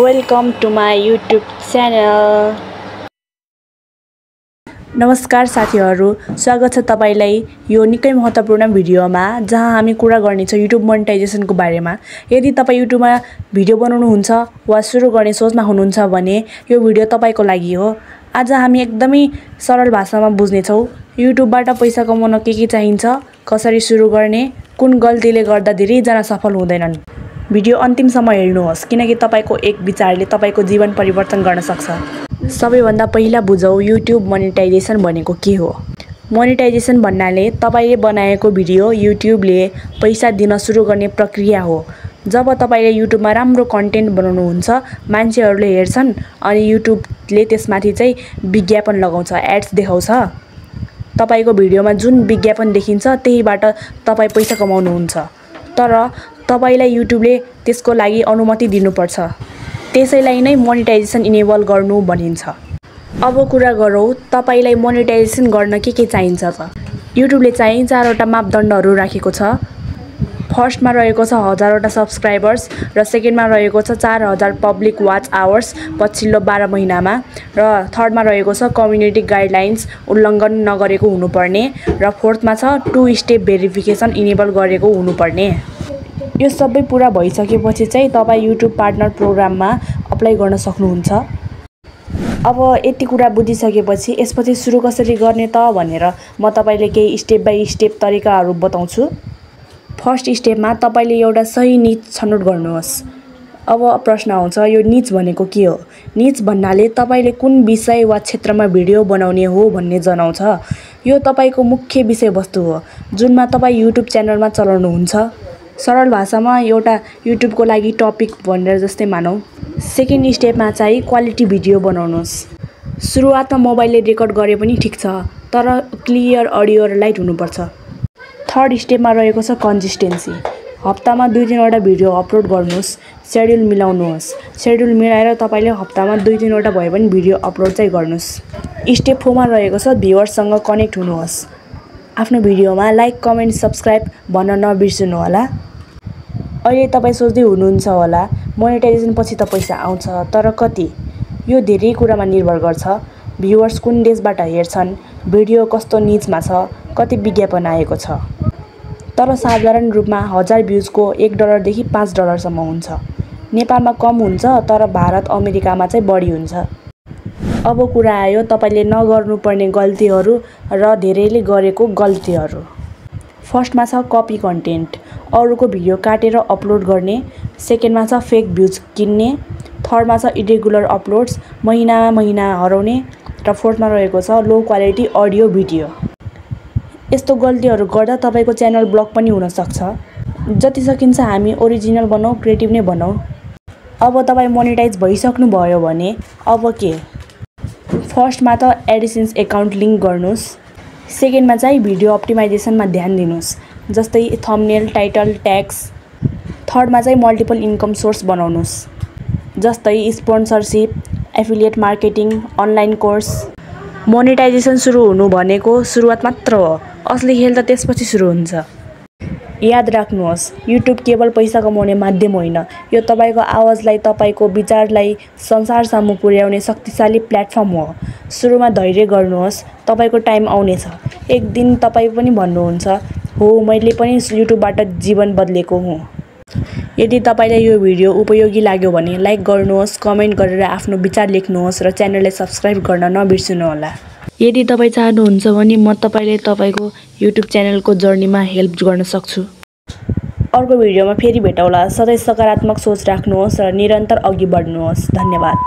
Welcome to my YouTube channel. नमस्कार साथीहरु, स्वागत छ तपाईलाई यो निकै महत्त्वपूर्ण भिडियोमा जहाँ हामी कुरा गर्नेछौं YouTube मोनेटाइजेसनको बारेमा। यदि तपाई YouTubeमा भिडियो बनाउनु हुन्छ वा सुरु गर्ने सोचमा हुनुहुन्छ भने यो भिडियो तपाईको लागि हो। आज हामी एकदमै सरल भाषामा बुझ्ने छौं YouTubeबाट पैसा कमाउन के चाहिन्छ, कसरी सुरु गर्ने, कुन गल्तीले गर्दा धेरै जना सफल हुँदैनन्। भिडियो अन्तिमसम्म हेर्नुहोस् किनकि तपाईको एक विचारले तपाईको जीवन परिवर्तन गर्न सक्छ। सबैभन्दा पहिला बुझौं YouTube मोनेटाइजेसन भनेको के हो। मोनेटाइजेसन भन्नाले तपाईले बनाएको भिडियो YouTubeले पैसा दिन सुरु गर्ने प्रक्रिया हो। जब तपाईले YouTubeमा राम्रो कन्टेन्ट बनाउनु हुन्छ, मान्छेहरुले हेर्छन् अनि YouTubeले त्यसमाथि चाहिँ विज्ञापन लगाउँछ, एड्स देखाउँछ। तपाईको भिडियोमा जुन विज्ञापन देखिन्छ त्यहीबाट तपाई पैसा कमाउनुहुन्छ। तर तपाईलाई YouTubeले त्यसको लागि अनुमति दिनुपर्छ। त्यसैलाई नै मोनेटाइजेसन इनेबल गर्नु भनिन्छ। अब कुरा गरौँ तपाईलाई मोनेटाइजेसन गर्न के चाहिन्छ त। YouTubeले चाहिँ चारवटा मापदण्डहरू राखेको छ। फर्स्टमा रहेको छ 1000 वटा सब्स्क्राइबर्स र सेकेन्डमा रहेको छ 4000 पब्लिक वाच आवर्स पछिल्लो 12 महिनामा र थर्डमा रहेको छ कम्युनिटी गाइडलाइन्स उल्लङ्घन नगरेको हुनुपर्ने र फोर्थमा छ 2 स्टेप भेरिफिकेसन इनेबल गरेको हुनुपर्ने। यो सबै पूरा भइसकेपछि चाहिँ तपाई YouTube पार्टनर प्रोग्राममा अप्लाई गर्न सक्नुहुन्छ। अब यति कुरा बुझिसकेपछि यसपछि सुरु कसरी गर्ने त भनेर म तपाईले केही स्टेप बाइ स्टेप तरिकाहरू बताउँछु। फर्स्ट स्टेपमा तपाईले एउटा सही निच छनौट गर्नुहोस्। अब प्रश्न आउँछ यो निच भनेको के हो। निच भन्नाले तपाईले कुन विषय वा क्षेत्रमा भिडियो बनाउने हो भन्ने जनाउँछ। यो तपाईको मुख्य विषयवस्तु हो जुनमा तपाई YouTube च्यानलमा चलाउनुहुन्छ। सरल भाषामा एउटा YouTubeको लागि टपिक भनेर जस्तै मानौं। सेकेन्ड स्टेपमा चाहिँ क्वालिटी भिडियो बनाउनुहोस्। सुरुवातमा मोबाइलले रेकर्ड गरे पनि ठीक छ, तर क्लियर अडियो र लाइट हुनुपर्छ। थर्ड स्टेपमा रहेको छ कन्सिस्टेन्सी। हप्तामा 2-3 वटा भिडियो अपलोड गर्नुहोस्। शेड्युल मिलाउनुहोस्। शेड्युल मिलाएर तपाईले हप्तामा 2-3 वटा भए पनि भिडियो अपलोड चाहिँ गर्नुहोस्। स्टेप 4 मा रहेको छ भ्युअर्ससँग कनेक्ट हुनुहोस्। आफ्नो भिडियोमा लाइक, कमेन्ट, सब्स्क्राइब भन्न नबिर्सनु होला। अहिले तपाई सोच्दै हुनुहुन्छ होला मोनेटाइजेसन पछि त पैसा आउँछ, तर कति? यो धेरै कुरामा निर्भर गर्छ। भ्युअर्स कुन देशबाट हेर्छन्, भिडियो कस्तो निचमा छ, कति विज्ञापन आएको छ। तर साधारण रूपमा 1000 भ्युजको $1 देखि $5 सम्म हुन्छ। नेपालमा कम हुन्छ, तर भारत अमेरिकामा चाहिँ बढी हुन्छ। अब कुरा आयो तपाईले नगर्नुपर्ने गल्तीहरू र धेरैले गरेको गल्तीहरू। फर्स्टमा छ कपी कन्टेन्ट, अरूको भिडियो काटेर अपलोड गर्ने। सेकेन्डमा छ फेक भ्युज किन्ने। थर्डमा छ इरेगुलर अपलोड्स, महिना हराउने र फोर्थमा रहेको छ लो क्वालिटी अडियो भिडियो। यस्तो गल्तीहरू गर्दा तपाईको च्यानल ब्लक पनि हुन सक्छ। जति सकिन्छ हामी ओरिजिनल बनाऊ, क्रिएटिभ नै बनाऊ। अब तपाई मोनेटाइज भइसक्नु भयो भने अब के? फर्स्टमा त एडसेन्स अकाउन्ट लिंक गर्नुस्। सेकेन्डमा चाहिँ भिडियो अप्टिमाइजेसनमा ध्यान दिनुस्, जस्तै थम्बनेल, टाइटल, ट्याग्स। थर्डमा चाहिँ मल्टिपल इन्कम सोर्स बनाउनुस्, जस्तै sponsorship, affiliate marketing, online course. Monetisation सुरु हुनु भनेको सुरुवात मात्र हो, असली खेल त त्यसपछि सुरु हुन्छ। याद राख्नुहोस् YouTube केवल पैसा कमाउने माध्यम होइन, यो तपाईको आवाजलाई, तपाईको विचारलाई संसारसम्म पुर्याउने शक्तिशाली प्लेटफर्म हो। सुरुमा धैर्य गर्नुहोस्, तपाईको टाइम आउनेछ। एक दिन तपाई पनि भन्नुहुन्छ हो मैले पनि YouTubeबाट जीवन बदलेको हुँ। यदि तपाईलाई यो भिडियो उपयोगी लाग्यो भने लाइक गर्नुहोस्, कमेन्ट गरेर आफ्नो विचार लेख्नुहोस् र च्यानललाई सब्स्क्राइब गर्न नबिर्सनु होला। यदि तपाई चाहनुहुन्छ भने म तपाईलाई तपाईको YouTube च्यानलको जर्नीमा हेल्प गर्न सक्छु। अर्को भिडियोमा फेरि भेटौँला। सधैँ सकारात्मक सोच राख्नुहोस् र निरन्तर अघि बढ्नुहोस्। धन्यवाद।